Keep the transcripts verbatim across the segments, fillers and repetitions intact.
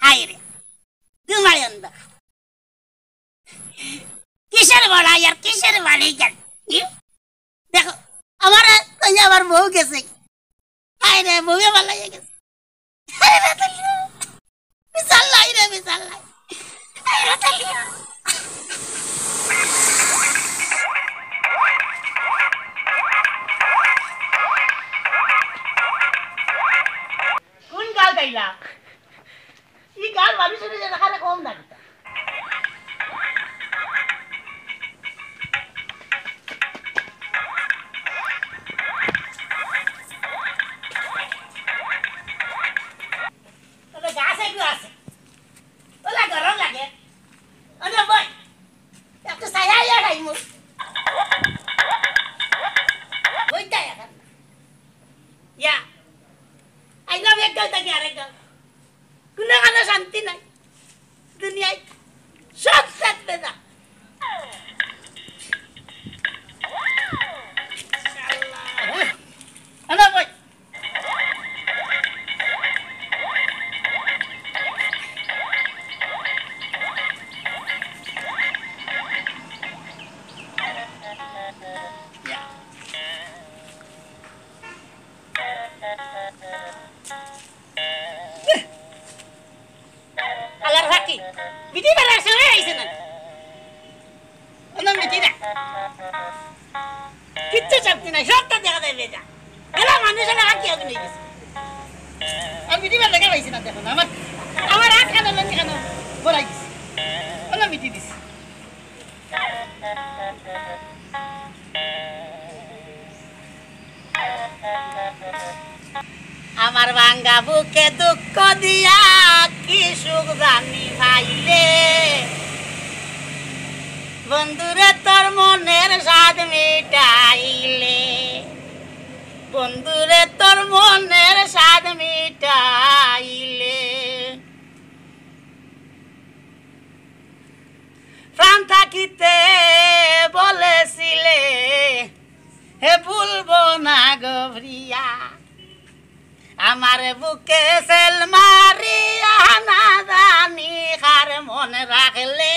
হায় রে, দুমাই অন্ধ। কিসের বড়াই আর কিসের বাড়ি গেল? ই? দেখো, আমার, ওই যে আমার বউ গেছে। হায় রে, বউয়ে বালাইয়া গেছে। আরে রে তালিয়া। বিশাল লাই রে, বিশাল লাই। আরে রে তালিয়া। কোন গাল গাইলা? ই গাল মানুষের যে দেখালে কম না কিতা? তবে গাছ একটু আছে। ওলা গরম লাগে। ওলা বই। একটু ছায়া ইয়া খাইমু। বইটা এখন। ইয়া। আইলাম এক গাল থাকি আরেক গাল। কুনোখানো শান্তি নাই। দুনিয়ায় সব থাকবে না। ইনশাআল্লাহ। হ্যাঁ? হ্যালো ভাই। আলার ফাঁকি। বিটি বেলার সময় আইছে না। অন্য বিটি না। কিচ্ছু শক্তি নাই, সবটা দেখা যায় বেজা। এলা মানুষ এলা হাত দিয়ে নিয়ে গেছে। আর বিটি বেলা দেখা পাইছে না, দেখো না। আমার, আমার হাত কানে লাগে কেন? বড়াই দিছে। অন্য বিটি দিছে। আমার ভাঙ্গা বুকে দুঃখ দিয়া কি সুখ জানি পাইলে, বন্ধুরে তোর মনের স্বাদ মিটাইলে, বন্ধুরে তোর মনের স্বাদ মিটাইলে। প্রাণ থাকিতে বলেছিলে, হে ভুলবো না গো প্রিয়া। আমার বুকে সেল মারিয়া না জানি কার মন রাখলে,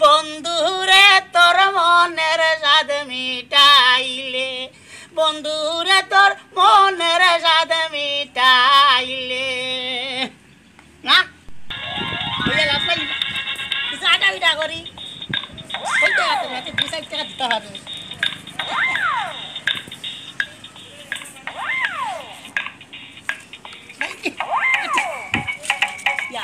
বন্ধুরে তোর মনের স্বাদ মিটাইলে, বন্ধুরে তোর মনের স্বাদ মিটাইলে। না? ওই যে লাভ নাই। কিছু আটা বিটা করি। ওই তো আছে, মাত্র দুই চার টাকা দিতে হবে। ইয়া। ইয়া।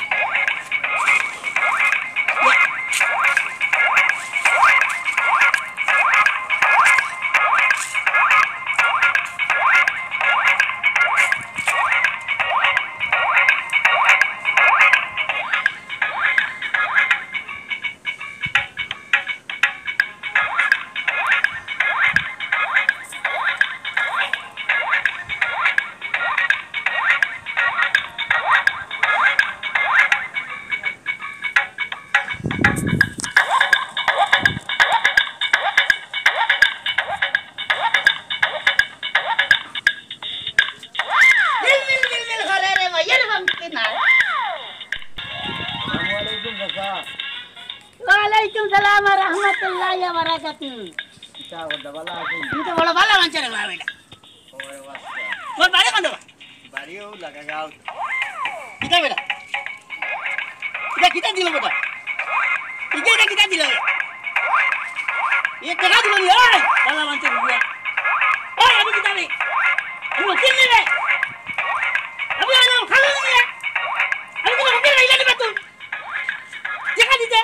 বিল বিল বিল বিল করে রে ভাই, এরকম কি না? আসসালামু আলাইকুম চাচা। ওয়ালাইকুম সালাম ওয়া রাহমাতুল্লাহি ওয়া বারাকাতুহু। কিতা খবর, ভালা আছইন? তুমি তো বড় ভালা মানষর বাপ বেটা। ওরে বাবা। তোর বাড়ি কোন বাবা? বাড়িও লাগা গাঁও। কিতা বেটা? ইটা কিতা দিল বেটা? ইটা, ইটা কিতা দিল? এ টাকা দিল নি, ওই! ভালা মানষর বুয়া। ওই, আমি কিতা রে? আমি উকিল নি রে? আমি আইলাম খালি নি রে? আমি কিতা উকিল আইলা নি বা তুই? টাকা দিতে।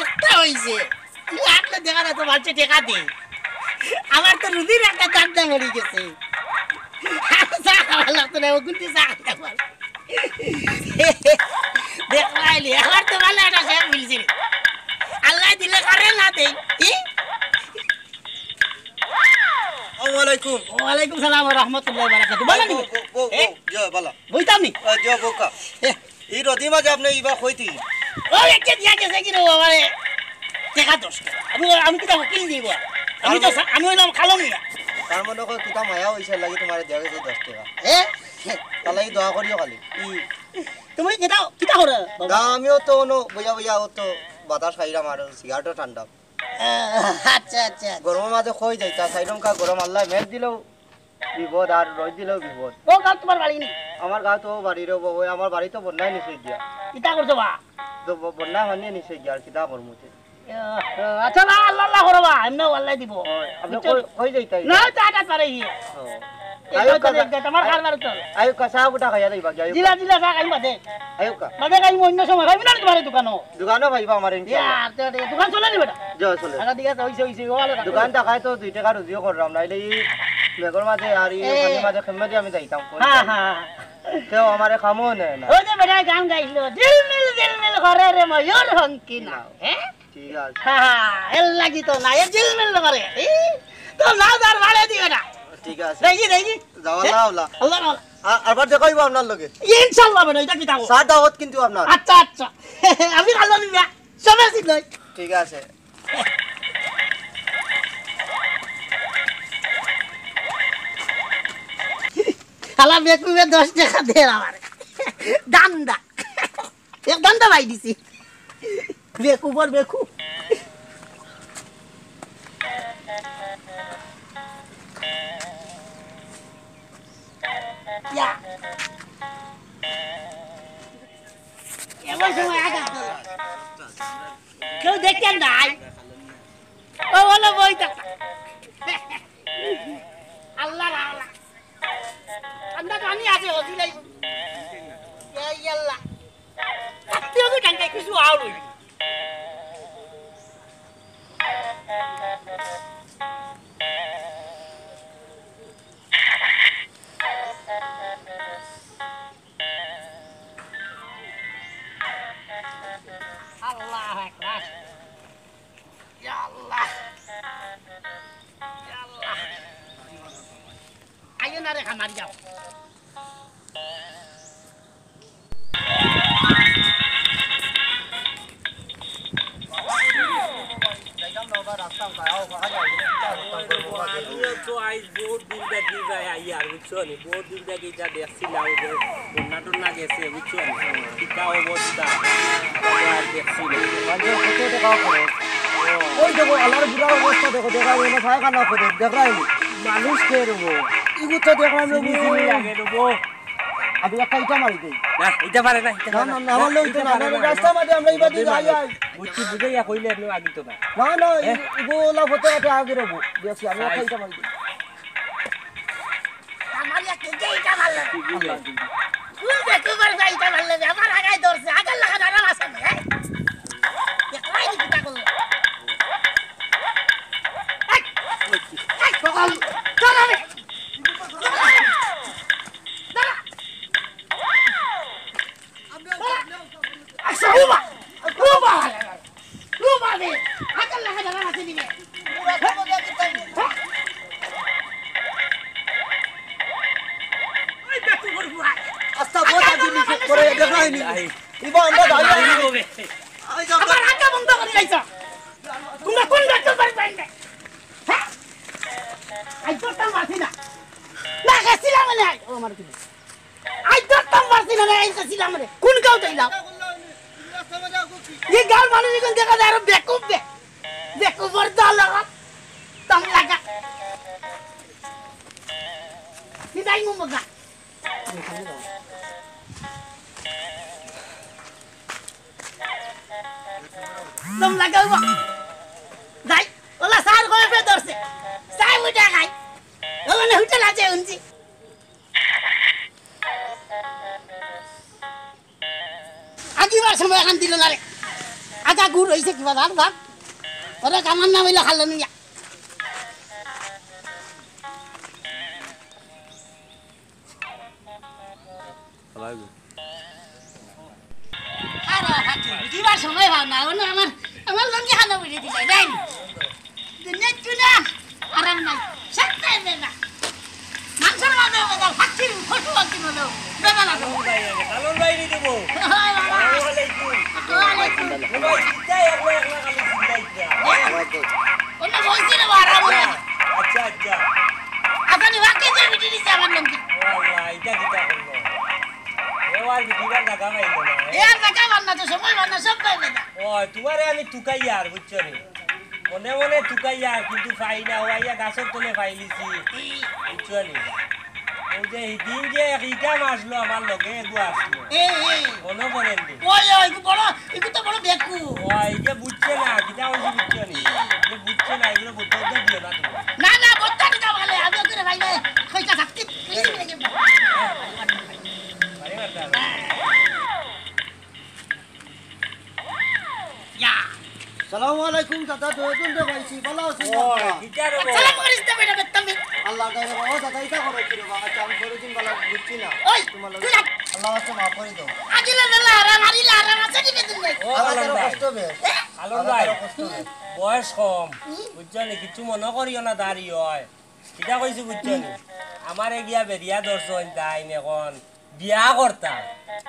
একটা অইছে। ইলা আপনে দেখা না তো মানষে টাকা দে। আমার তো রুজির একটা ধান্দা মরি গেছে। আর চা খাওয়া লাগতো না, ওগুনটি চা খাইতে পারে। দেখলাইলি, আমার তো ভালা একটা শেষ মিলছিল। আল্লায় দিলে কারে না দেই। কি? আসসালামু আলাইকুম। ওয়ালাইকুম সালাম ওয়া রাহমাতুল্লাহি ওয়া বারাকাতুহু। বলো নি? বউ, বউ, বউ, এ? বউ, জি, ভালা। বইতাম নি? আ, জি, বউকা। এ। ই রদি মাঝে আপনে ইবা কইতি? ও, একটা দিয়া গেছে কি রে বাবা রে? টাকা দশ টাকা। আমি, আমি কিতা উকিল দিব? আমি তো সা-, আমি অইলাম কালো মিয়া। তার মনে কয় কিতা মায়া অইছে, এর লাগি তুমারে দিয়া গেছে দশ টেকা। এ? তার লাগি দোয়া করিও খালি। হুম। তুমি কিতা, কিতা করো, বাবা? না, আমিও তো অনো বইয়া বইয়া অউ তো বাতাস খাইরাম আর সিগারেটও টানরাম। আহ, আচ্ছা, আচ্ছা, আচ্ছা। গরমর মাঝে কই যাইতা, সাইডম কা গরম, আল্লায় মেঘ দিলেও বিপদ আর রইদ দিলেও বিপদ। অউ গাঁওত তুমার বাড়ি নি? আমার গাঁওত অউ বাড়ি রে বা, অউ আমার বাড়ি তো বন্যায় নিছে গিয়া। কিতা করছো বা? তো ব-, বন্যায় পানিয়ে নিছে গিয়া, আর কিতা করমু তে? আহ, আচ্ছা বা, আল্লাহ আল্লাহ করো বা, এমনেও আল্লায় দিবো। অয়, আপনে বুঝছো? কই, কই যাইতা? না, চা টা পারে গিয়া। ও। এই আয়ুকা তো চা, এক জাত, আমার খাওয়ার বারো চল। আয়ুকা চা গুটা খাইয়া যাইবা গি, আয়ুকা। জিলা, জিলা চা খাইম বাদে। আয়ুকা। বাদে খাইম অন্য সময়, খাইম না তুমার দোকানো। দোকানো পাইবা আমারে ইনশাআল্লাহ। ইয়া, তে, তে, দোকান চলে নি বেটা? জি, চলে। আচ্ছা, ঠিক আছে, অইছে, অইছে, ভালো থাকো। দোকান থাকায় তো দুই টেকা রুজিও কররাম, নাইলে ই মেঘর মাঝে আর ই এ। পানির মাঝে কেমনে দি আমি যাইতাম, কই হ্যাঁ, যাইতাম? হ্যাঁ, হ্যাঁ। তেও আমারে কামও নেয় না। অউ যে বেটায় গান গাইলো, "ঝিলমিল ঝিলমিল করে রে ময়ূর হংকি না।" না। হ্যাঁ? ঠিক আছে। হ্যাঁ, হ্যাঁ, এর লাগি তো না, এ ঝিলমিল করে। ই, তো না, তার বাড়ে দিও না। ঠিক আছে। দেখি, দেখি। যাও, আল্লাহ, আল্লাহ। আল্লাহ, আল্লাহ। আ-, আবার দেখা অইবো আপনার লগে। ইনশাআল্লাহ বেটা, ইটা কিতা কও? চা দাওয়াত কিন্তু আপনার। আচ্ছা, আচ্ছা। আমি কালো মিয়া, সবে চিনই। ঠিক আছে। হালা বেকুবে দশ টেকা দের আমারে। ধান্দা। এক ধান্দা বাই দিছি। বেকুবর বেকু। ইয়া। এমন সময় আঘাত দিল। কেউ দেখেন নাই। ও বলো বই তো। আল্লাহ, আল্লাহ। ঠান্ডা পানি আছে, হজি লাগবো। ইয়া, ইয়া আল্লাহ। আত্মীয় তো ঠান্ডায় কিছু আওড়ই। আল্লাহু আকবার। ইয়া আল্লাহ। ইয়া আল্লাহ। আইও না রে, খামার যাও। আমিও তো আইজ বহুত দিন থাকি যাই আইয়ার, বুঝছো নি? বহুত দিন থাকি ইটা দেখছিলাম যে বন্যা টন্যা গেছে, বুঝছো নি? কিতা অবস্থা, আর দেখছি না। ওই দেখো, আল্লাহর বুড়ার অবস্থা দেখো, দেখো, এনে পায়খানা করে, দেখরায় নি? মানুষ কে রে বা? ইগু তো দেখরাম রে বা। চিনি চিনি লাগে রে বা। আমি একটা ইটা মারি দেই। না, ইটা পারে না, ইটা না, পারে না। না, না, আমার লগে ইটা না, পারে না। রাস্তার মাঝে আমরা ইবাদি যাই, আই। বুঝছি, বুঝাইয়া কইলে আপনি আগে তো না। না, না, হ্যাঁ? ই-, ইগু ওলা ফটো একটা আগে রে বা। দেখছি, আমি একটা ইটা মারি দেই। আমার ইয়া কে কে ইটা মারলে? কি বুঝে? তুই দেখতে পারবে ইটা মারলে, আমার আগায় ধরছে, আগের লাগা ধরা আছে না, হ্যাঁ? দেখলাই দেখি তা করলো। এই, এই, সকাল, চল আমি। দাঁড়া। আচ্ছা, রুবা, রুবা, রুবা রে, আগের লাগা ধরা আছে দিবে। ওই বেটু গরু ভাই। আস্তা বহুত আগে নিচে পড়ে দেখরায় নি। ইবা আমরা গাড়ি আইবো বে। আই যাও। আমার আগে বন্ধ করে লাইছ। তোমরা কোন ডাক্তার বাড়ি পাইলে? হ্যাঁ? আই তো তাম আছি না। না, গেছিলাম না। ও, আমার কি? আই তো তাম আছি না, এই গেছিলাম রে। কোন গাঁও যাইলাম? এই গাঁওর মানুষ এখন দেখা যায় আরো বেকুব বে। বেকুবর দল আমার। তাম লাগা। বিদায় মুমগা। দম লাগাও বা। যাই, ওলা সার কই পে ধরছে। সার উঠা খাই। ওলা না উঠে লাজে উনজি। আগিবার সময় এখান দিল না রে। আগা গুড় হইছে কিবা জান, জান। ওরে কামার নাম হইলো খালো মিয়া। আরে, হাতি, দিবার সময় পাও না, ওনো আমার, আমার লুঙ্গি খানো উড়ে দিলাই, দেন। দুনিয়া টুনা, আরাম নাই, সব টাইমে না। মাংসর মাঝে ওটা হাতির ফটো আনতে হলো, বেদনা তো। কালুর ভাই রে দেবো। হয় বাবা। আসসালামু আলাইকুম। ওয়ালাইকুম। ও ভাই, কিতা একলা একলা খালি চিল্লাইতা? ওনো বলছি রে বাবা, আরাম অয়, তুমারে আমি তুকাইয়ার, বুঝছো নি? মনে মনে তুকাইয়ার, কিন্তু পাই না, অউ আইয়া গাছর তলে পাইলিছি, বুঝছো নি? অউ যে হিদিন যে এক ইটা মারলো আমার লগে, এগু আসলো। এ, এ। মনো করেন নি? ওই, ওই, ইগু বড়, ইগু তো বড় বেকু। অয়, ইগে বুঝছে না, কিতা কইছি বুঝছো নি? ইগে বুঝছে না, ইগুরে বুঝতে দিও না তুমি। না, না, বুঝতে দিতে বলে, আমি ওকে ভাই, ভাই, কইটা থাকতে, কইটা থাকতে। আরে বাবা। ইয়া। সালামু আলাইকুম দাদা, দুইজন রে পাইছি, ভালা আছইন নি? কিতা রে বাবা? সালাম করিস তো বেটা, বেটা, বে- আল্লাহ দয়া রে বাবা, দাদা, ইটা করো কি রে বাবা? আচ্ছা, আমি সরোজিন বালা বুঝছি না। ওই, তুমার লগে তুই রাখ। আল্লাহ আছে, মাফ করি দাও। আজিলে বেলা আরাম, আরিলে আরাম আছে নি বেদিন নাই? ও, আমার আলম তো ভাই। কষ্ট বে। এ? আলম আমার ভাই। তো কষ্ট বে। বয়স কম, হুম। বুঝছো নি? কিচ্ছু মনো করিও না, দাড়ি অয়। কিতা কইছি বুঝছো নি? আমারে গিয়া বেরিয়া ধরছইন তাইন অখন। বিয়া করতা।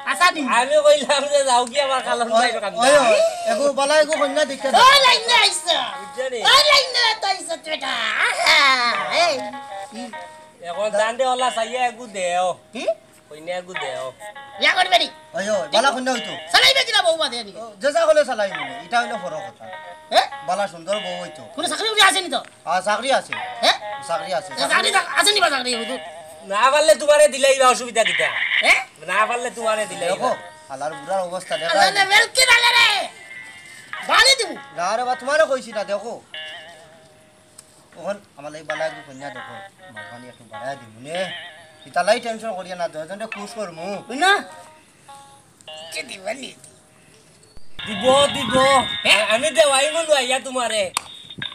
আচ্ছা নি। আমি কইলাম যে যাও কি আমার কালন ওই, ভাইর কান্দা। ওই, ওই, এগু বালা এগু কইন্যা দেখে দে। ওই লাইনে আইছো। বুঝছো নি? ওই লাইনে তো আইছো তুই এটা। আহা, এই। অখন জানতে ওলা চাইয়া এগু দেও। কি? কইন্যা এগু দেও। বিয়া করবে নি? ওই, ওই, বালা কইন্যা অইতো। চালাইবে কিনা বউ বাদে নি? ও, যে যা হলে চালাই নিবে। ইটা অইলো বড় কথা। এ? বালা সুন্দর বউ অইতো। কোনো চাকরি উকরি আছে নি তো? আ, চাকরি আছে। হে? চাকরি আছে। এ, চাকরি থাক-, আছে নি বা চাকরি, হুজুর? না পারলে তুমারে দিলাইবা, অসুবিধা কিতা? হে? না পারলে তুমারে দিলাইবা। দেখো, হালার বুড়ার অবস্থা দেখো। আল্লাহ রে, বেলকি ভালা রে। বাড়ি দিমু। না রে বা, তুমারে কইছি না, দেখো। অখন আমার লাগি বালা একটু কইন্যা দেখো, মালপানি একটু বাড়াই দিমু নে। ইতালাই টেনশন করিয়া না, দুইজনরে খুশ করমু। না। কে দিবা নি? দিব, দিব। হে? আমি দেওয়াইমু লইয়া তুমারে।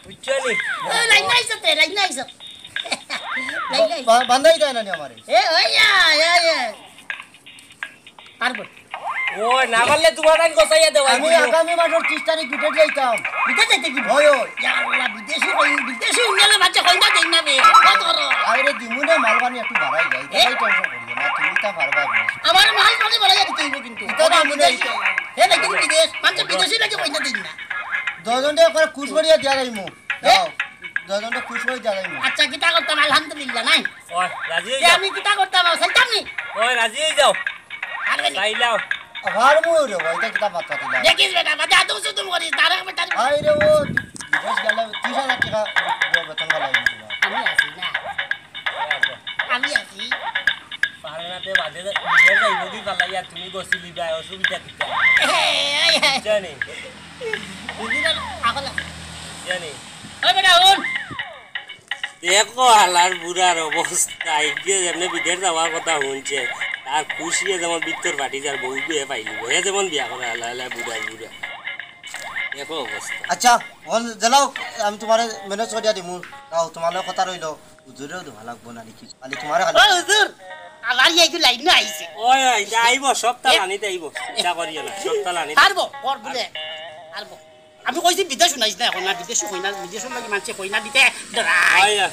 বুঝছো নি? ও, লাইন আইছো তে, লাইন আইছো। লাইন আইছো। বা-, বান্ধাই যায় না নি আমারে? এ, ওই, ইয়া, ইয়া, ইয়া। পারবো। ও, না পারলে তুমার আইন গোছাইয়া দেওয়াই আমি দিব। আগামী মাসর ত্রিশ তারিখ বিদেশ যাইতাম। বিদেশ যাইতে কি? ওই, ওই। ইয়া আল্লাহ, বিদেশি কই, বিদেশি উন্নলে বাচ্চা কইন্যা দেই না বে। কত বড়। আরে দিমু নে, মালপানি একটু বাড়াই যায়। এ? তাই টেনশন করিও না, তুমি তা পারবা। আমার মালপানি বাড়াইয়া দিতে অইবো কিন্তু। ইতা তো আমি বিদেশি। নাই। হে নাকি বিদেশ, মানছে বিদেশি নাকি কইন্যা দেই না। দুইজনরে একবার খুশ করিয়া দিয়া যাইমু। এ? যাও, দুইজনরে খুশ করিয়া দিয়া যাইমু। আচ্ছা, কিতা করতাম? আলহামদুলিল্লাহ, নাই? ওই, রাজি অই এ, যাও। আমি কিতা করতাম? চাইতাম নি? ওই, রাজি অই যাও। আরে নি। চাইলাও। পারমু রে ভাই, ইতা কিতা মাত মাতিলা? দেখিস বেটা, বাদে আদম সুদুম করিস, তারে বেটা। আই রে ও, বিদেশ গেলে ত্রিশ হাজার টেকা বেতন গেলে আমি আছি না। আমি আছি। পারে না তে বাদে বিদেশ যাইব কি পালাইয়া তুমি গছিলিবা, অসুবিধা কিতা? এই, এই, এই। জানি। বুঝলি না? আগলা। জানি। ওই বেটা, হুন। দেখো হালার বুড়ার অবস্থা, ইগে যেমনে বিদেশ যাওয়ার কথা হুনছে, তার খুশিয়ে যেমন ভিতর ফাটি যার বউ বিয়ে পাইলিব, হে যেমন বিয়া করে হালা হালা বুড়ার বুড়া। দেখো অবস্থা। আচ্ছা, অখন জেলাও, আমি তুমারে ম্যানেজ করিয়া দিমু। তাও তুমার লগে কথা রইল, হুজুরেও দেওয়া লাগবো না নাকি? খালি তুমারে খালি ও হুজুর, আমার ইয়ে একটু লাইন না আইছে। ওই, ওই, যা আইব, সপ্তাহ এ? আনিতে আইব। চিন্তা করিও না, সপ্তাহ আনিতে পারবো, ওর বুলে, পারবো। আমি কইছি বিদেশ শুনাইস না এখন, না বিদেশ কই না, বিদেশ লাগি মানছে কই না দিতে, ডরাই। ওই, ওই।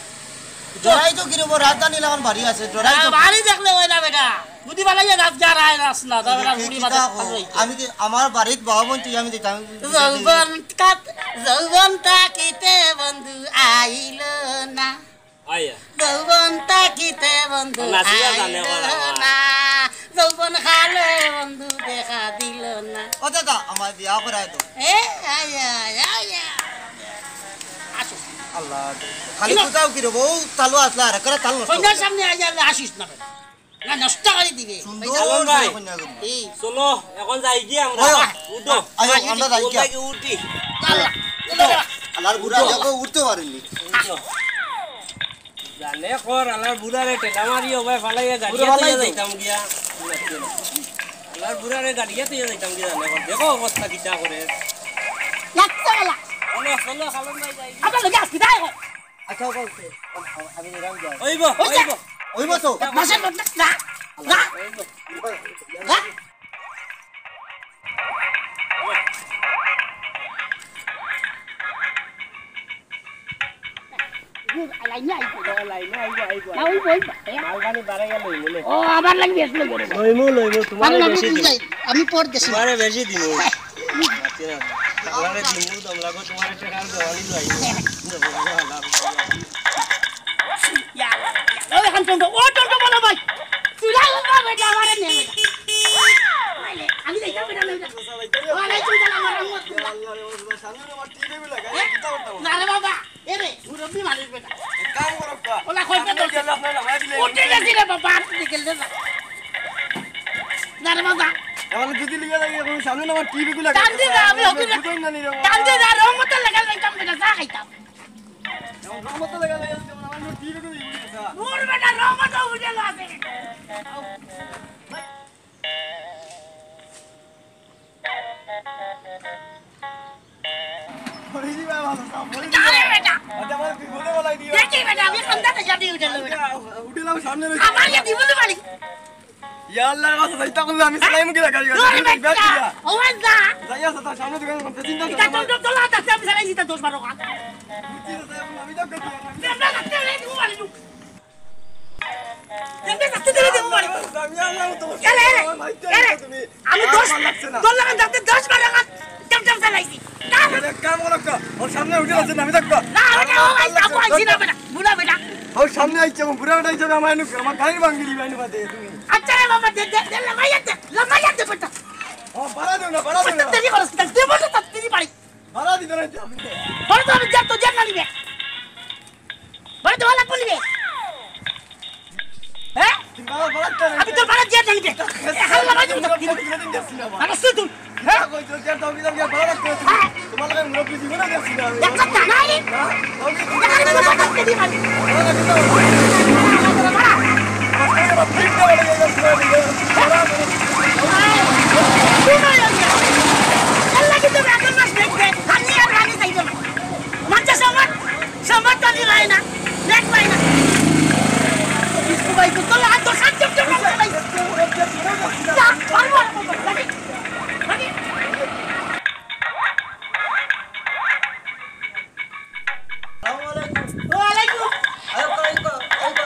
ডরাই তো কিরকম, রাজধানী লাগান বাড়ি আছে, ডরাই তো। বাড়ি দেখলে ওই না বেটা, যদি বালাইয়া রাত যা রায় রাস না, তাহলে আর কি, বুড়ি কি বাজার তা খালি হইছে। আমি দি-, আমার বাড়িত বাবা বোন তুই আমি দিতাম। যৌবন কাত-, যৌবন থাকিতে বন্ধু আইল না। আয়া। যৌবন থাকিতে বন্ধু নাচিয়া জানে আইল বলা। না। যৌবন কালে বন্ধু দেখা দিল না। ও দাদা, আমার বিয়া করাই তো। এ, আয়া, আয়া। আসো। আল্লাহ, খালি ইনো। কোথাও কি রে, বউ তালু আসলে আর একটা তাল নষ্ট কইনার করে। সামনে আইয়া আসিস না। না, নষ্ট করি দিবে। সুন্দর আলম ভাই, করে কইনা করি। এই। চলো, এখন যাই গিয়া আমরা। আয়, উঠো। আয়, আয়, আমরা যাই গিয়া। উঠি। আল্লাহ, উঠো। আল্লাহর বুড়া দেখো, উঠতে পারেনি। উঠো। জানে কর, আল্লাহর বুড়ারে ঠেলা মারি, ও ভাই, ফালাইয়া গাড়িয়ে ফালাই তো। যাইতাম গিয়া। আল্লাহর বুড়ারে গাড়িয়ে তো যাইতাম গিয়া, জানে কর। দেখো অবস্থা কিতা করে। লাগছে বলা। চলো, চলো, আলম ভাই, যাই গিয়া। আচ্ছা, লগে আসবি, তাই কর। আচ্ছা, ওকে, ওকে। আমি নিলাম যাও। ওইব, ওই যা। ওইব। ওইব তো। বদমাশের বদমাশ, যা, যা। ওইব। যা। লাইনে আইব। ও, লাইনে আইব, আইব, না, আইব। ওইব, ওইব। মালপানি বাড়াইয়া লইব, নে। ও, আমার লাগি বেশ লইব রে। লইমু, লইমু, তোমারে আমি বেশি দিমু। যাই, আমি পর দেশে। তোমারে বেশি দিমু। আচ্ছা, তোমারে দিমু, দম লাগো, তোমারে টেকা দেওয়ানি লইব। ইয়া আল্লাহ, ইয়া আল্লাহ, ওই এখন টন্টো, ও টন্টো বলো ভাই। তুই যাও, ও বেটা, আমারে নে বেটা। আমি যাই। ওয়ালাইকুম সালাম ওয়া রাহমাতুল্লাহ। আল্লাহ রে, ওর সামনে আমার টিভি গুলো লাগে, কিতা করতাম? না রে বাবা, এ রে, মুরব্বি মানুষ বেটা। এক কাম করো, কা? ওলা কইতে সামনে দরকার। গেলে আপনার নামাজ দিলে উঠে গেছি রে বাবা, আর তুই গেলে না। না রে বাবা। এখন যদি লিখে লাগে, এখন সামনে আমার টিভি গুলো লাগে। টান দে না, আমি হকি না। বুঝুন না নি রে বাবা। টান দে না, রহমতের লাগাল যাইতাম বেটা, চা খাইতাম। এখন রহমতের লাগাল লাগে, যেমন আমার টিভি গুলো ইউজ করছে। দূর বেটা, রহমত উঠে না আছে। বলি দিবা, ভালো, ভালো, বলি দিবা। আরে বেটা। আচ্ছা, আমার বিপদে বলাই দিবা। দেখি বেটা, আমি খান্দা থেকে দিয়ে উঠে নেবো। আচ্ছা, উঠে নাও, সামনে রয়েছে। আমার ইয়ে দিব তো বাড়ি। ইয়া আল্লাহ, বাস, যাইতা করলে আমি সালাই মুখে রাখাই। দূর বেটা। ও যা। যাইয়া সাথে সামনে দোকান করতে চিন্তা এটা করো। তো, তো, তো, তো, আমি সালাই দিতে দশ বারো কা। বুঝছি তো, আমি তো করছি। বেটা, রাখতে রে, দিব বাড়ি। এমনি শাস্তি দিলে দেবো বাড়ি। আমি আল্লাহ তো এরে, এরে, তুমি। আমি দশ, আমার লাগছে না। তোর লাগান যাতে দশ বারো লাগান টম টম চালাইছি। না। এরে, কাম করো তো। ওর সামনে উঠে আছে, আমি দেখবো। না, ওটা ও ভাই, আপু আইছি না বেটা, বুড়া বেটা। ওর সামনে আইছে, ও বুড়া বেটা আইছে, আমার এনে, আমার গাড়ির ভাঙি দিবা, এনে বাদে তুমি। আচ্ছা রে বাবা, দে, দে, দে, লামাইয়া দে, লামাইয়া দে বেটা। ও, বাড়া দেও না, বাড়া দেও না। শাস্তি দিবি, শাস্তি দিবি, শাস্তি দিবি বাড়ি। বাড়া দিতে নাই তো আপনি। বাড়া তো আমি যা তো যা না নিবে। বাড়া তো ভালো লাগবে নিবে। হ্যাঁ? বাড়া, বাড়া তো আমি তো বাড়া দিয়ে জানি রে। এ, হাল্লা বাজু তো। আরে শুধু। হ্যাঁ? কই তো যা তো আমি বাড়া রাখতে। হ্যাঁ। তোমার লাগে মুরব্বি জীবনে দেখছি না আমি। দেখো তো, না রে। না, আমি এখানে কোনো কথা বলতে দিই না। বাড়া রাখতে। বাড়া। আজকে আবার ঠিক করে গেছে। বাড়া। আল্লাহ কিন্তু এখন মাস দেখবে। আমি আর রানী চাইবো না। মাঝে সময়, সময় তো আমি পাই না, নেট পাই না। বিষ্ণু ভাই, তো তোর হাত তো সাত চোখ চোখ ভাই। যা, পারবো না, পারবো না। আসসালামু আলাইকুম। ওয়ালাইকুম। আইও, আইও, আইও।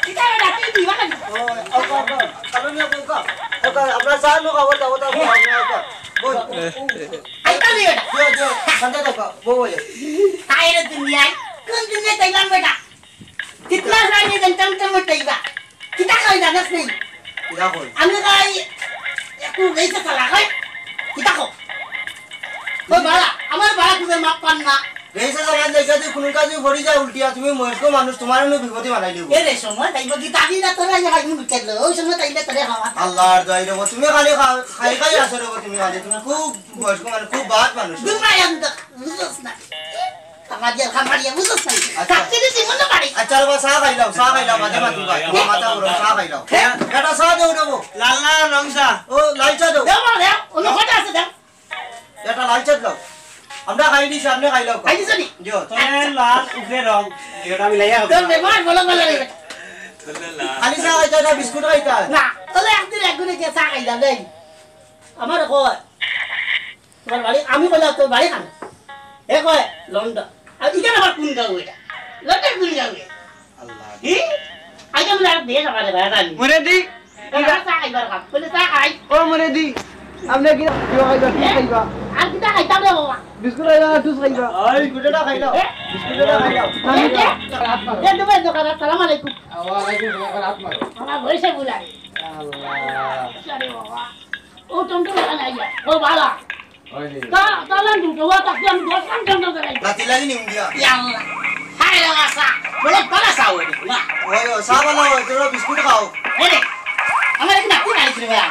কিতা রে, ডাকি দিবা না? ও, আও, আও, আও। কালো নিয়ে বউকা। আও, আও, আমরা চা লো, খাবো, যাবো, যাবো, আমরা আও, আও। বই। আইতা দিও না। দিও, দিও। ঠান্ডা দেখো, বউ বলে। হায় রে দুনিয়ায়, কোন দুনিয়াত আইলাম বেটা? কিতনা সাল নিয়ে জানতাম তো মত আইবা। কিতা কই জানাস নাই? কিতা কই? আমি কই, একটু গেছে চালা কই। কিতা কই? ও বাড়া, আমার বাড়া খুঁজে মাপ পান না। গেছে চালা দেখে তুই কোনো কাজে পড়ি যায় উল্টিয়া, তুমি বয়স্ক মানুষ, তোমার এমনি বিপদে বানাই দেবো। এ রে সময়, তাই বলি, দাবি না তোরা, এই হাই মুখ কেটলো, ওই সময় তাইলে তোরে খাওয়া। আল্লাহর দোয়াই রে, তুমি খালি খা-, খাই খাই আসো রে, তুমি খালি, তুমি খুব বয়স্ক মানুষ, খুব বাদ মানুষ। দুবাই আমি তো বুঝোস না। খামারিয়া, খামারিয়া, বুঝোস না। আচ্ছা। থাকতে দিছি মনে পারি। আচ্ছা রে বাবা, চা খাইলাও, চা খাইলাও, মাঝে মাঝে ভাই। তোমার মাথা গরম, চা খাইলাও। হ্যাঁ? এটা চা দেও দেবো। লাল না, রং চা। ও, লাল চা দেও। দেও বাবা, দেও। অন্য কটা আছে, দেও। এটা লাল চা দাও। আমরা খাই দিছি, আপনি খাইলাও। খাই দিছো নি? দিও। তলে লাল, উপরে রং। এটা আমি লাইয়া তোর ব্যবহার ভালো ভালো রে। খালি চা খাইতে না, বিস্কুট খাইতে? না, তাহলে একদিন একদিনে গিয়ে চা খাইলাম, দেই। আমার কয়, তোমার বাড়ি, আমি কইলাম, "তোর বাড়ি কানো?" এ কয়, "লন্ডন।" আর ইখান আবার কোন গাঁও এটা? লন্ডন কোন গাঁও রে? আল্লাহ। কি? আইজ আমি আর দেশ আমার বাড়ি জানি। মরে দি। এ, আমার চা খাইবার কাম। বলে, "চা খাই।" ও মরে দি। আপনি কি খাইবা? কি খাইবা? আর কিতা খাইতাম রে বাবা? বিস্কুট খাইবা না জুস খাইবা? ওই, বিস্কুট এটা খাইলাও। এ? বিস্কুট এটা খাইলাও। এ, এ, এ, দোকান, দোকান, আসসালামু আলাইকুম। ওয়ালাইকুম সালাম, হাত মারো। আমার বয়সে বুলাই। আল্লাহ। আরে বাবা। ও টমটম এখানে আইয়া। ও বাবা। ওই যে। তা, তা লান দুটো, ও তাকে আমি দশ লাখ টমটম দেখাই। নাতি লাগি নি উন্দিয়া। ইয়া আল্লাহ। হায় রে বাবা, চা। বলে বালা চা ওই, মা। ওই, ওই, চা বালা ওই, তোমরা বিস্কুট খাও। এ রে, আমার এক নাতি বাড়ি ছিল ভাই।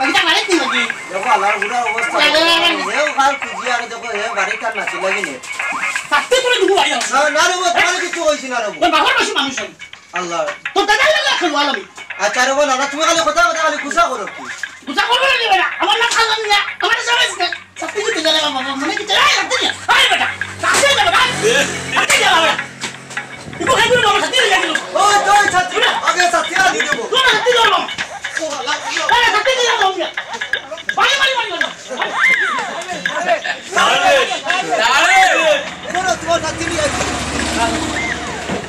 ওই কিতা বাড়ি ছিল কি? দেখো, আল্লাহর বুড়ার অবস্থা। আরে, আরে, আরে। এও খাল খুঁজি আর দেখো, এ বাড়ি তার নাতি লাগি নি। থাকতে তোরা দুটো বাড়ি যাও। না, না রে, ও তোমার কিছু হইছে না রে। ওই বাবার বয়সী মানুষ আমি। আল্লাহ। তোর দাদা লাগে খেলো আলামি। আচ্ছা রে বাবা, না, তুমি খালি কথা, কথা খালি গুছা করো কি? গুছা করবো না রে বেটা, আমার নাম খালাম না, আমার নাম জানিস না। সত্যি কি তুই জানে বাবা, মনে কি তুই রাখতে না? আরে বেটা, রাখতে না বেটা, রাখতে না বেটা। ইকো খাই করে বাবা সত্যি হয়ে গেল। ও, তুই ছাত্রী, আগে ছাত্রী আনি দেবো। তোর সত্যি ধরবো। ও, আল্লাহ। আরে সত্যি কি ধরবো না? বাড়ি, বাড়ি, বাড়ি, বাড়ি। আরে, আরে। কোনো তোমার ছাত্রী নিয়ে আসি।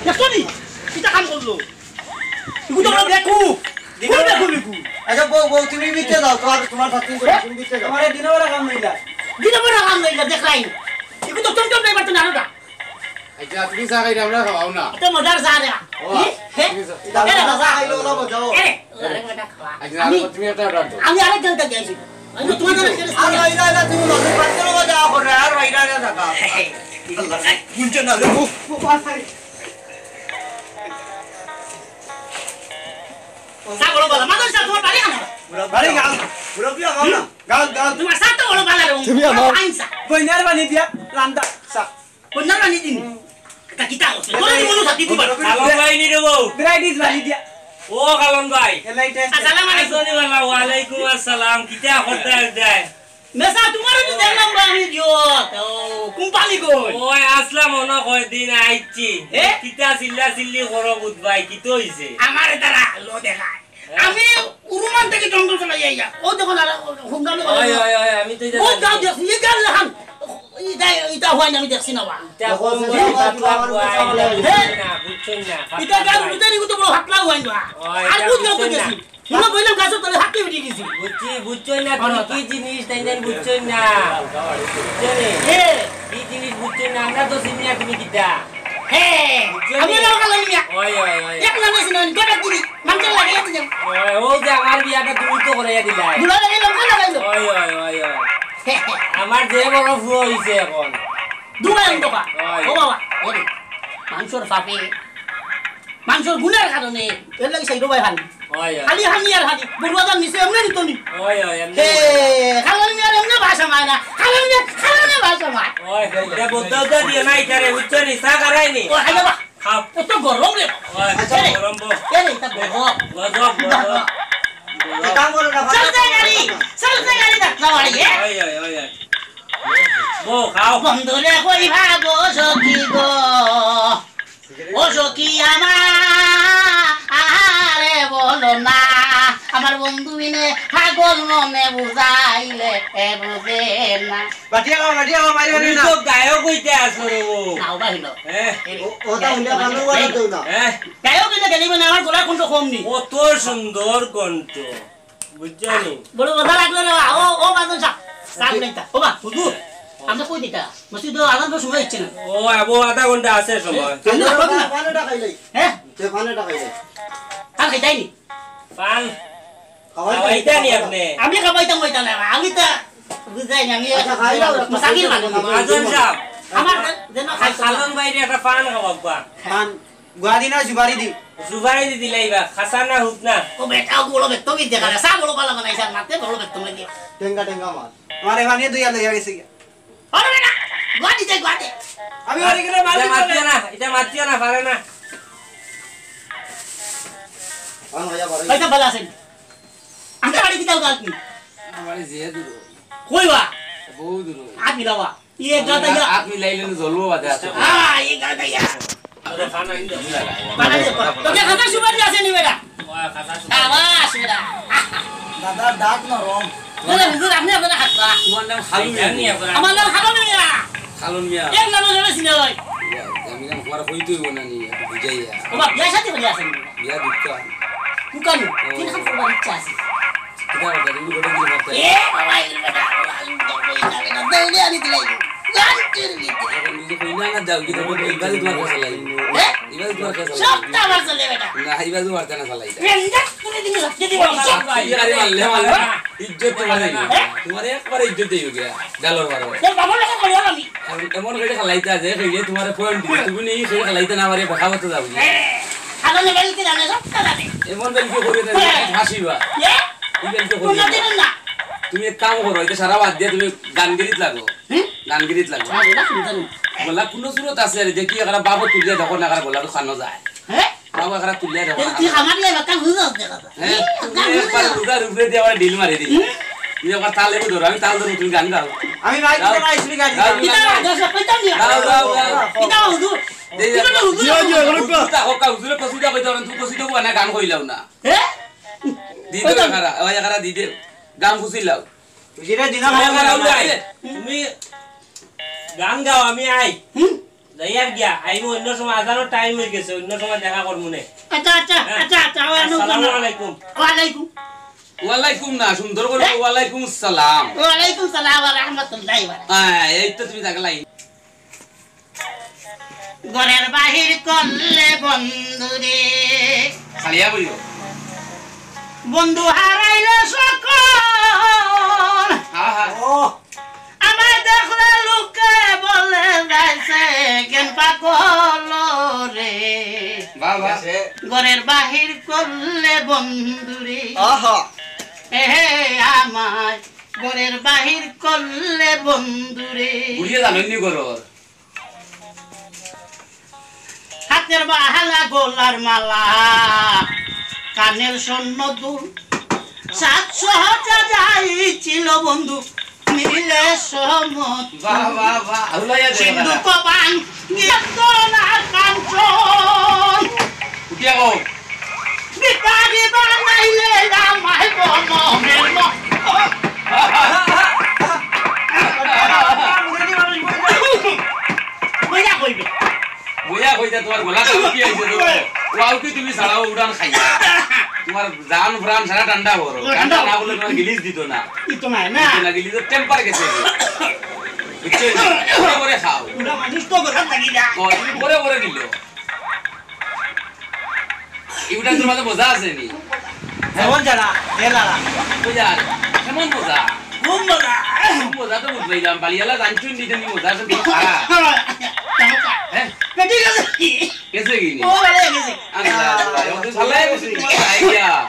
দেখো নি, কিতা কাম করলো? ইগু তো দেখো। কোন দেখো ইগু? আচ্ছা, বউ, বউ, তুমি ভিতরে যাও, তোমার, তোমার সাথে তুমি ভিতরে যাও। তোমার দিনে বেলা কাম নাই না। দিনে বেলা কাম নাই না, দেখলাই। ইগু তো টমটম ড্রাইভার তো না, না। আচ্ছা, তুমি চা খাইলে আমরা খাওয়াও না। এটা মজার চা রে। ও, হে? হে? তুমি চা-, এটা মজা। খাইলে ওরা মজা। এ, আরে, এটা খাওয়া। আচ্ছা, আমি, তুমি একটা অর্ডার দাও। আমি আরেক জায়গা থেকে আইছি। আমি তো তোমার দ্বারা ফেরেশতা আর না। বাইরে না, তুমি নদীর পাত্র মধ্যে আ করে, আর বাইরে না থাকা। বুঝছো না রে? ও, ও, বাস নাই। চা বড় বালা, মাদুর চা তোমার বাড়ি খানা। বাড়ি গাল, মুরব্বি আমার না। গাল, গাল। তোমার চা তো বড় বালা রে, তুমি আমার আইন চা। বইনার বানি দিয়া, রান্দা, চা। কন্যার বানি দিন। এটা কিতা হচ্ছে? এটা তোরা কি এই মনে থাকি দিবা? কালন ভাই নি রে বউ। ব্রাইডিজ বানি দিয়া। ও কালন ভাই। এলাইটে। আসসালামু আলাইকুম। আসসালামু আলাইকুম। ওয়ালাইকুম আসসালাম। কিতা করতে যায়? মেসা, তোমার তো দেখলাম বা আমি দিও। ও, কোম্পানি কই? ওই আসলাম অনো কয়দিন আইছি। এ? কিতা চিল্লা চিল্লি করো বুধ ভাই, কিতা হইছে? আমার তারা লো দেখায়। আমি উরুমান থেকে জঙ্গল চলে যাই গা। ও যখন আর হুন্ডা লোক ওই, ওই, ওই, আমি তো এটা ও জানি। যাও দেখছি, লিগাল লাহান। ইটা, ইটা হয় না, আমি দেখছি না বা। ইটা কম বড় পাতলা বুঝাই না, হ্যাঁ? বুঝছইন না, বুঝছইন না, ইটা পাতলা গাল বুঝাই। উঠে নি, তো বড় হাতলা হয় না। ওই, আর ইটা বুঝ গাল তো বুঝছইন না। দেখছি। মনে বললাম গাছের তলে হাতলে উঠে গেছি। বুঝছি, বুঝছইন না, তুমি কি জিনিস, তাই জানি বুঝছইন না। বুঝছইন নি? এ। কি জিনিস বুঝছইন না, আমরা তো চিনি না তুমি কিতা। হে, বুঝছো আমি নি? লাল কালো মিয়া। ওই, ওই, ওই। এক নামে চিনি, গোটা দিবি। মাংস লাগাইয়া দিলাম। ওই, ও যে আমার বিয়াটা তুমি তো করাইয়া দিলা। বুড়া লাগাইলাম, কোন লাগাইলো? ওই, ওই, ওই, ওই। হে, হে। আমার যে বড় ফুয়া হইছে এখন। দুবাই অন্ধকা। ওই। ও বাবা, ওরে। মাংসর ফাঁপে, মাংসর গুণের কারণে, এর লাগি সেই দুবাই হানি। ওই, ওই। খালি হানি আর হানি। বড়ুয়া দাম নিচে এমনি নিত নি। ওই, ওই, এমনি। হে, খালি আমি আর এমনি ভাষা মায় না। খালি আমি, খালি আমি ভাষা মায়। ওই, এটা বদ্দা উদ্দা দিও না, এটা রে, বুঝছো নি? চা খারাই নি। ও, হাই বাবা। খাও। কত গরম রে। ওই, আচ্ছা, গরম বো। এ রে, এটা গরম। গজব, গজব। এক কাম করো না, চল যাই গাড়ি, চল যাই গাড়ি, ডাক্তার বাড়ি, এ? ওই, ওই, ওই, ওই। বো, খাও। বন্ধুরে কইবা গো সখী গো, ও সখী আমার, আরে বলো না, আমার বন্ধু বিনে পাগল মনে বুঝাইলে এ বুঝে না। বাটিয়া খাও, বাটিয়া খাও, বাইরে তুমি বাইরে না। তো গায়ক হইতে আসো রে ও। নাও বা হইলো। হ্যাঁ। ও, ওটা হইলে ভালো লাগে তো না। হ্যাঁ। গায়ক হইতে গেলি মানে আমার গলার কণ্ঠ কম নি। কত সুন্দর কণ্ঠ। বুঝছো নি? বড় মজা লাগলো রে বা। ও, ও বাদন সাহেব। সাহেব নাই তা। ও বা, হুজুর। আমরা কই দিতা? মসজিদ আজান তো সময় হচ্ছে না। ও, আবু আধা ঘন্টা আছে সময়। আমি তো পারবো না। পান এটা খাইলাই। হ্যাঁ? তে পান এটা খাইলাই। আর খাইতাই নি? পান খাওয়াই খাওয়াইতা নি আপনি? আমি খাওয়াইতাম ওইটা না, আমি তো বুঝাই না, আমি আচ্ছা, খাই দাও, মুসাফির মানুষ। আজান সাহেব, আমার যেন খাই খালন ভাইরে একটা পান খাওয়াবা। পান, গুয়াদি না সুপারি দি? সুপারি দি দিলাইবা, খাসা না হুদ না? ও বেটা, ও বড় বেত্ত বিদ্যা করে, সা বড় বালা বানাইছে, আর মাতে বড় বেত্ত লাগে। টেঙ্গা, টেঙ্গা মাছ। আমার এখানে দুই আলো হয়ে গেছে গিয়া। আরে বেটা, গুয়াদি দে, গুয়াদি। আমি বাড়ি গেলে মাছ এটা মাতিও না, এটা মাতিও না, পারে না। পান হইয়া পারে। পয়সা ভালো আছে। আমি বাড়ি কিতাও গাছ নি। আমার বাড়ি যে দূর। কই বা? বহু দূর। আত মিলাওয়া। ইয়ে গাদা ইয়া। আত মিলাইলে না জ্বলবো বাদে আছে। হ্যাঁ, ইয়ে গাদা ইয়া। আরে খানা ইন্দা। বানাই দে, তোকে খাতা সুপারি আছে নি বেটা? ওয়া, খাতা সুপারি। সাবাস বেটা। দাদা, দাঁত নরম। বলে, হুজুর, আপনি আপনারা হাত পা। তোমার নাম খালু মিয়া। জানি আপনারা। আমার নাম খালু মিয়া। খালু মিয়া। এক নামে জানে চিনে ভাই। ইয়া, আমি নাম তোমার কইতে হইব না নি, একটু বুঝাইয়া। ও বাবা, বিয়া শাদী করে আছেন? বিয়া দোকান। দোকান? ও। তিন খান করবার ইচ্ছা আছে। কিতা কথা, তুমি গোটা কিছু করতে? এ বাবা, এগুলো বেটা, আল্লাহ, আল্লাহ, আল্লাহ, আল্লাহ, দৌড়ে আনি দিলাই। জানতে দিতে। এখন নিজে কই না, না, যাও, কিতা করবে? ইবাদত তোমার কাছে লাগবে। হ্যাঁ? ইবাদত তোমার কাছে লাগবে। সব তো আমার চলে বেটা। না, ইবাদত তোমার কাছে লাগবে। বেটা, তুমি দিন রাখতে দিবা। ইয়া, আরে মারলে, মারলে। ইজ্জত তোমার নাই। হ্যাঁ? তোমার একবারে ইজ্জত দেই গিয়া। গালর মারো। তোর বাবার লগে করিও আমি। আর এমন করে খালাইতা যে, কইলে তোমার পয়েন্ট দিবে। তুমি নেই, সেই খালাইতে না পারে, বেকা করতে যাবো। হ্যাঁ। খালানে বেলকি জানে, সব জানে। এমন বেলকি করে দেয়, হ্যাঁ। হাসিবা। এ? এই বেলকি করে কোনটা দেয়। দিবেন না? তুমি এক কাম করো, এটা সারা বাদ দিয়ে তুমি গানগিরিত লাগো। হুম? গানগিরিত লাগো। হ্যাঁ, এটা শুনতে নেই। বলা, কোনো সুরত আছে রে, দেখি, এখানে বাবু তুলিয়া দেখো না, এখানে বলা তো খানো যায়। হ্যাঁ? বাবু এখানে তুলিয়া দেখো না। তুই আমার লিয়ে একটা হুজুর দেখা যায়। হ্যাঁ? এই, তুমি গান একবার হুজুর। লুগার উপরে দিয়ে আমার ঢিল মারি দিই। হুম? তুমি একবার তালে ধরো, আমি তাল ধরবো, তুমি গান গাও। আমি মাইক গাও। দিতে পারি, তুমি গান গাও, গাও। তুমি কিতা গান গাও। দশ পয়সা নিও? গাও, গাও, গাও। কিতা হুজুর? এই যে কিতা হুজুর? জিও, জিও, হুজুর। হুজুর তা হোক, হুজুরে কসিদা কইতে পারেন, তুমি কসিদা কইবা না, গান কইলাও না। হ্যাঁ? দি দে কইতাম। এখানে, ওই এখানে দি দে। গান খুশি লাও। যেটা দিনা ভাই, ভাই, ভাই, ভাই। তুমি গান গাও, আমি আই। হুম? যাই আর গিয়া, আইমু অন্য সময়, আজানোর টাইম হয়ে গেছে, অন্য সময় দেখা করমু নে। আচ্ছা, আচ্ছা, হ্যাঁ? আচ্ছা, আচ্ছা, ওয়া আলাইকুম আসসালামু সালাম। আলাইকুম। ওয়ালাইকুম। ওয়ালাইকুম না, সুন্দর করে হ্যাঁ? ওয়ালাইকুম সালাম। ওয়ালাইকুম সালাম ওয়া রাহমাতুল্লাহি ওয়া বারাকাতুহু। হ্যাঁ, এই তো তুমি থাকলাই। ঘরের বাহির করলে বন্ধুরে। খালিয়া বইও। বন্ধু হারাইলে সকল। আহা। ও। আমায় দেখলে লোকে বলে যাইছে কেন পাগল রে। বাহ, বাহ। ঘরের বাহির করলে বন্ধুরে। আহা। এ হে আমায় ঘরের বাহির করলে বন্ধুরে। বুড়িয়ে জানইননি ঘরর। হাতের বাহালা, গলার মালা, কানের স্বর্ণ দুল, সাত সহজা যাই ছিল বন্ধু, মিলে সমত। বাহ, বাহ, বাহ। আউলাইয়া দে সিন্ধু বাবা। কবাং, নিয়ন্ত্রণ আর কাঞ্চন। উঠিয়া বউ। ভিখারি বানাইলে আমায় বনমের মতো। বইয়া কইবে। বইয়া কইতা তোমার গলা তো উঠি আইছে তো। ওয়াও কি তুমি ছাড়াও উড়ান খাইয়া। তোমার জান প্রাণ সারা ঠান্ডা করো। ঠান্ডা না বলে তোমার গিলিস দিত না। দিত না, না। দিত না, গিলিস টেম্পার গেছে। বুঝছো? পরে পরে খাও। উড়া মানুষ তো গলা লাগি যায়। ও, পরে পরে দিল। ইগুটা তোর মাঝে মজা আছে নি? যেমন যারা, যে লারা। বুঝা? কেমন মজা? খুব মজা। খুব মজা তো বুঝলাম। বাড়িওয়ালা জানছুন নি, নি মজা আছে, তোমার খারাপ। হ্যাঁ? বেটি গেছে কি? গেছে কি নি? ও, বাড়ি গেছে। আল্লাহ, আল্লাহ, ও তো ভালাই গেছে তোমার ভাই গিয়া।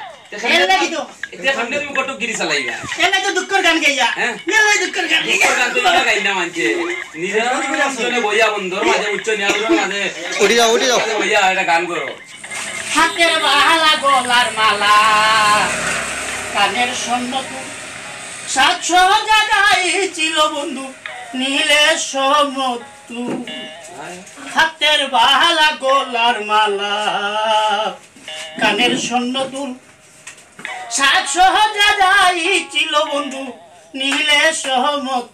এর লাগি তো। এতে সামনে তুমি কটকগিরি চালাইবা। এর লাগি তো দুঃখর গান গাইয়া। হ্যাঁ? এর লাগি দুঃখর গান গাইয়া। দুঃখর গান তো এটা গাইলাম আনছে। নিজের জন্য বইয়া বন্ধুর মাঝে উচ্চ নিয়ামতের মাঝে উঠি যাও, উঠি যাও। বইয়া এটা গান করো। হাতের বালা, গলার মালা, কানের স্বর্ণ দুল, সাত সহজা যাই ছিল বন্ধু, নিলে সমত। হাতের বালা, গলার মালা, কানের স্বর্ণ দুল, সাত সহজা যাই ছিল বন্ধু, নিলে সমত।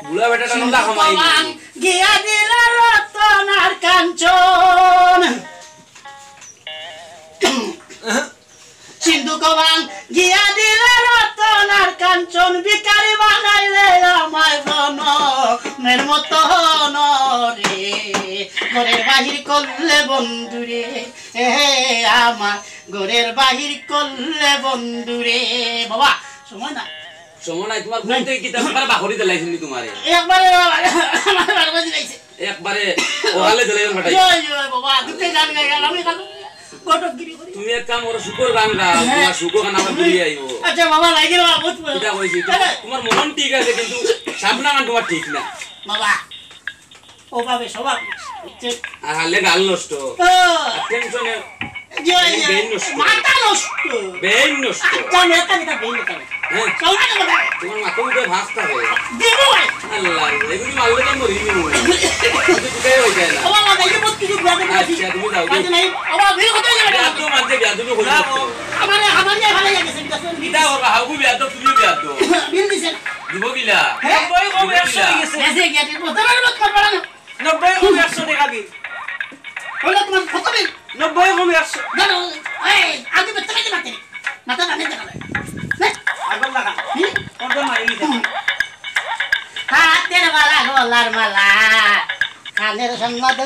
বুড়া বেটাটা সিন্ধু নন্দা কমাই কবাং গিয়া দিল রতন আর কাঞ্চন। সিন্ধু কবাং গিয়া দিল রতন আর কাঞ্চন, ভিখারি বানাইলে আমায় বনমের মতো রে। ঘরের বাহির করলে বন্ধুরে, এ হে আমার ঘরের বাহির করলে বন্ধুরে। বাবা, সময় না। সময় নাই, তোমার ঘুম থেকে কি তার বাখরি দিলাইছেন নি তোমারে? একবারে বাবা, আমার বারবার দিলাইছে। একবারে ওহালে দিলাইছেন ফাটাই। জয়, জয় বাবা, দুঃখে গান গাই, আর আমি খালি কটকগিরি করি। তুমি এক কাম করো, সুখর গান গাও, হ্যাঁ। তোমার সুখ ওখানে আমার ঘুরিয়ে আইবো। আচ্ছা বাবা, লাগে না, বহুত বড়। এটা কইছি, তোমার, হ্যাঁ। তোমার মন ঠিক আছে, কিন্তু সামনা গান তোমার ঠিক না। বাবা, অভাবে স্বভাব নষ্ট, বুঝছেন? আর হারলে গাল নষ্ট। ও। আর টেনশনে জি, জি। ব্রেইন নষ্ট। মাথা নষ্ট। ব্রেইন নষ্ট। আচ্ছা, আমি একটা কথা বলি, কথা। হ্যাঁ। চলো না, কথা। তোমার মাথা উঠে ভাস থাকে। দেবো ভাই। আল্লাহ, এগুলি মারলে তো মরি যাবো। কিন্তু কোথায় হয়ে যায় না। ও বাবা, এই যে বহুত কিছু বিয়াদব আছে। আচ্ছা, তুমি যাও। মাঝে নাই। ও বাবা, বের হতে যাবে না। বিয়াদব মানছে, বিয়াদব হয়ে যাবে। আমারে, আমারে ভালো লাগে, সেটা শুন। কিতা করবা? হাগু বিয়াদব, তুমিও বিয়াদব। বিল দিছেন। দিব কিলা? হ্যাঁ? নব্বই কম একশো হয়ে গেছে। গেছে, গেছে। বলতে পারবো, করবো না। নব্বই কম একশো টাকা বিল। হলো তোমার কত বিল? নব্বই কম একশো। না, না, এই, আগে বেতন আগে মাতে। মাথা জানে দেখা যায়। নে। আগর লাগা। হুম? কত মারি নিতে? হুম। হাতের বালা, গলার মালা, কানের সম্মত,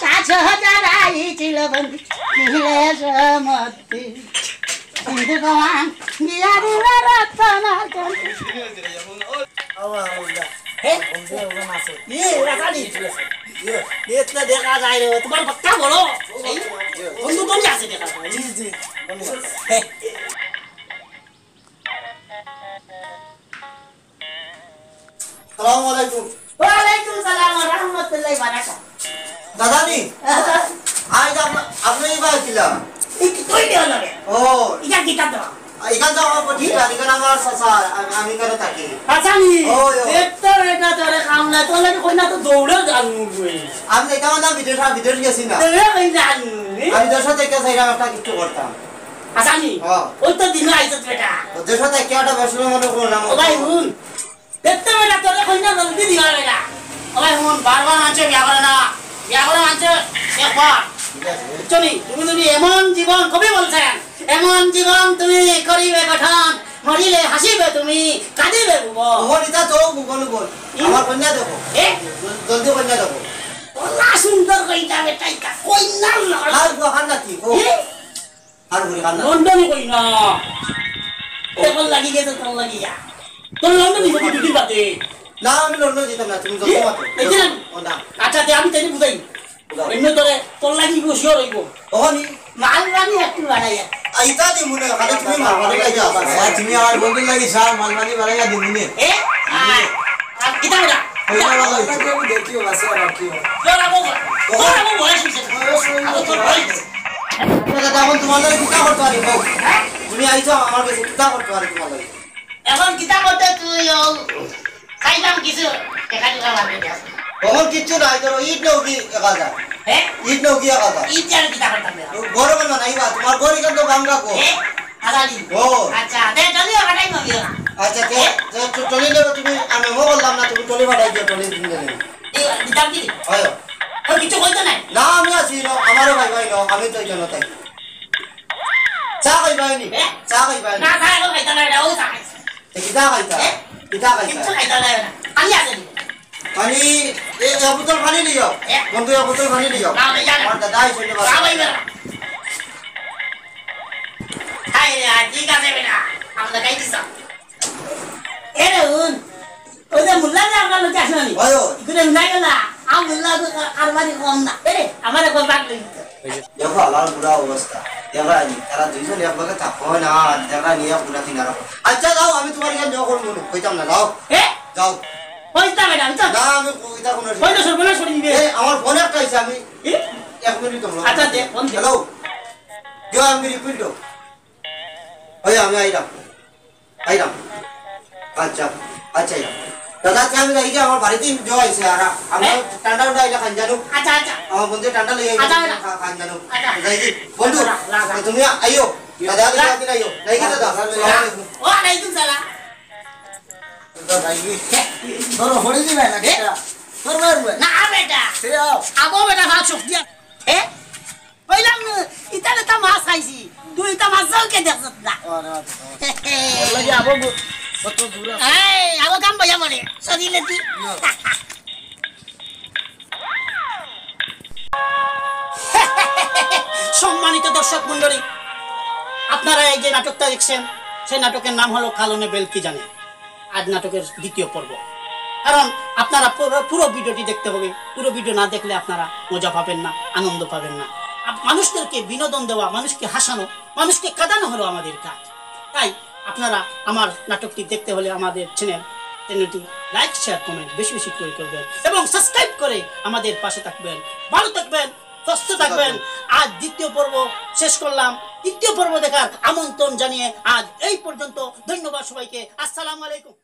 সাত সহজা যাই ছিল বন্ধু, মিলে সমত। সিন্ধু কবাং গিয়া দিল রতন আর কাঞ্চন। হে? এ, রাখালি। এ, এ তো দেখা যায় রে, তোমার বক্তা বলো। এই, বন্ধু কোন আছে দেখা যায়? জি, জি। হে। সালামু আলাইকুম। ওয়ালাইকুম সালাম ওয়া রাহমাতুল্লাহি ওয়া বারাকাতুহু। দাদা নি? আজ আপনা-, আপনি এই বাড়ি ছিলাম। এই কি কই দেওয়া লাগে? ও। ইটা কিতা তো? এখান তো আমার প্রতিষ্ঠান, এখানে আমার চাচা, আমি, আমি এখানে থাকি। আচ্ছা নি? ও, ও। দেখতে এটা তোরে কাম নাই, তোর লাগে কই না তো দৌড়ে জানু গই। আমি এটা আমার বিদেশ, বিদেশ গেছি না। দৌড়ে কই জানু, নি? আমি দেশে থেকে চাইলাম একটা কিছু করতাম। আচ্ছা নি? ও। ওই তো দিন আইছত বেটা। ও দেশে থেকে একটা বেসলে মনে করলাম। ও ভাই, হুন। দেখতে বেটা, তোরে কইনা জলদি দিবা বেটা। ও ভাই, হুন, বারবার মানছে বিয়া করে না। বিয়া করে মানছে একবার। ঠিক আছে। বুঝছো নি? তুমি, তুমি এমন জীবন, কবি বলছেন, "এমন জীবন তুমি করিবে গঠন, মরিলে হাসিবে তুমি, কাঁদিবে ভুবন।" ও, এটা তো ভুবন বল। হুম। আমার কন্যা দেখো। এ? জল-, জলদি কন্যা দেখো। ওলা সুন্দর কইনা বেটা, এটা কইনা না। আর দোকান নাকি? ও। এ? আর ঘুরি কান্না। লন্ডনি কই না। এখন লাগি গেছে, তোর লাগি যা। তোর লন্ডনি কই দুদিন বাদে। না, আমি লন্ডন যেতাম না, তুমি যত মাতো। এই যে না। ও না। আচ্ছা, দে, আমি তাইলে বুঝাই। বুঝাও। অন্য তোরে, তোর লাগি বসিও রইব। ওখানে? মালবানি একটু বাড়াইয়া। আইতা দি মনে হয়, খালি তুমি মালবানি লাগি আসো। হ্যাঁ, তুমি আমার বন্ধুর লাগি সার, মালবানি বাড়াইয়া দিমুনে। এ? আর, আর কিতা বেটা? ওই না, ভালো হয়েছে। আমি দেখিও, বাসে আর কি হয়। তোর আবু বল। তোর আবু বয়স হয়েছে। বয়স হয়েছে। আবু তোর বয়স হয়েছে। আচ্ছা, দাদা, এখন তোমার লাগি কিতা করতে পারি, কও? হ্যাঁ? তুমি আইছো আমার কাছে, কিতা করতে পারি তোমার লাগি? এখন কিতা করতে তুই ও খাইলাম কিছু, দেখা দিলাম আর কি। এখন কিচ্ছু নাই, ধরো, ইট নেও কি এক হাজার? হ্যাঁ? ইট নেও কি এক হাজার? ইট আর কিতা করতাম রে? গরমে না, নাই বা, তোমার গরি কিন্তু ভাঙ্গা কো। হ্যাঁ? আগালি। ও। আচ্ছা, দে, চলিও, হাঁটাই মা, দিও না। আচ্ছা, তে, হ্যাঁ? তে, তে, টলি নেবে তুমি, আমি মো বললাম না, তুমি টলি পাঠাই দিও, টলি দিন দেবে। দিও, দিতাম কি? হয়। তো কিছু কইতো নাই? না, আমি আছি, না, আমারও ভাই, ভাই, না, আমি তো এই জন্য তাই। চা খাইবায় নি? হ্যাঁ? চা খাইবায় নি? না, চা এখন খাইতাম না, এটা ও চা খাইছে। এ, কিতা খাইতা? হ্যাঁ? কিতা খাইতা? কিচ্ছু খাইতাম না, এটা। পানি আছে নি? পানি, এ, এক বোতল পানি লিয়াও। হ্যাঁ? বন্ধু, এক বোতল পানি লিয়াও। না, ভাই, জানে। আমার দাদা আইছে, না, ভাই, জানে। হায় রে, আর ঠিক আছে বেটা, আমরা খাই দিছাম। এ রে, হুন, ওই যে মোল্লা যে আপনার লোকে আসলো নি? ওই, ওই। ঘুরে নাই গেলা, আর মোল্লা তো কারবারি কম না। এ রে, আমার এখন বাদ লই দিতে। দেখো, আমার বুড়া অবস্থা। দেখরা নি, তারা দুইজন এক লগে থাকবো না, দেখরা নি, এক বুড়া তিন আর। আচ্ছা, যাও, আমি তোমার এখানে যাও করবো না, কইতাম না, যাও। এ? যাও। কইতা বেটা, আমি তো না, আমি কইতা কোনো ওই তো সর্বনাশ করে দিবে। এ, আমার ফোন একটা আইছে, আমি এ? এক মিনিট তোমরা আচ্ছা, দে, ফোন দে। হ্যালো। যাও, আমি রিপিট দাও। ওই, আমি আইলাম। আইলাম। আচ্ছা, আচ্ছা, আইলাম। দাদা, আজকে আমি যাই কি আমার বাড়িতে জো আইছে, আর আমার হ্যাঁ? ঠান্ডা উন্ডা আইলে খান জানো। আচ্ছা, আচ্ছা। আমার বন্ধু ঠান্ডা লই আইছে, আচ্ছা, আচ্ছা। খা-, খান জানো। আচ্ছা। যাই কি? বন্ধু, লা, লা, লা। তুমি আইও। দাদা, তুমি লা। একদিন আইও। যাই কি দাদা? লা। আসসালামু আলাইকুম। ওয়ালাইকুম সালাম। দাদা, যাই কি? হ্যাঁ? তোর হরি দিবে না, হ্যাঁ? কিটা? তোর মারবে। না, বেটা। সে আও। আবো বেটা, ভাগ শক্তি আছে। হ্যাঁ? কইলাম, ইতা বেটা মাছ খাইছি। তুই ইতা মাছ যাও কে দেখছত না? আরে, আরে, আরে। লাগি আবো গো, কত দূর আছে। এই, আবো কাম বইয়া মরে। সজিলে তুই। সম্মানিত দর্শক মণ্ডলী, আপনারা এই যে নাটকটা দেখছেন, সেই নাটকের নাম হলো কালো নে বেল কি জানে। আজ নাটকের দ্বিতীয় পর্ব। কারণ আপনারা পুরো, পুরো ভিডিওটি দেখতে হবে, পুরো ভিডিও না দেখলে আপনারা মজা পাবেন না, আনন্দ পাবেন না। আপ-, মানুষদেরকে বিনোদন দেওয়া, মানুষকে হাসানো, মানুষকে কাঁদানো হলো আমাদের কাজ। তাই আপনারা আমার নাটকটি দেখতে হলে আমাদের চ্যানেল, চ্যানেলটি লাইক, শেয়ার, কমেন্ট বেশি বেশি করে করবেন এবং সাবস্ক্রাইব করে আমাদের পাশে থাকবেন। ভালো থাকবেন, সুস্থ থাকবেন। আজ দ্বিতীয় পর্ব শেষ করলাম, তৃতীয় পর্ব দেখার আমন্ত্রণ জানিয়ে আজ এই পর্যন্ত। ধন্যবাদ সবাইকে, আসসালামু আলাইকুম।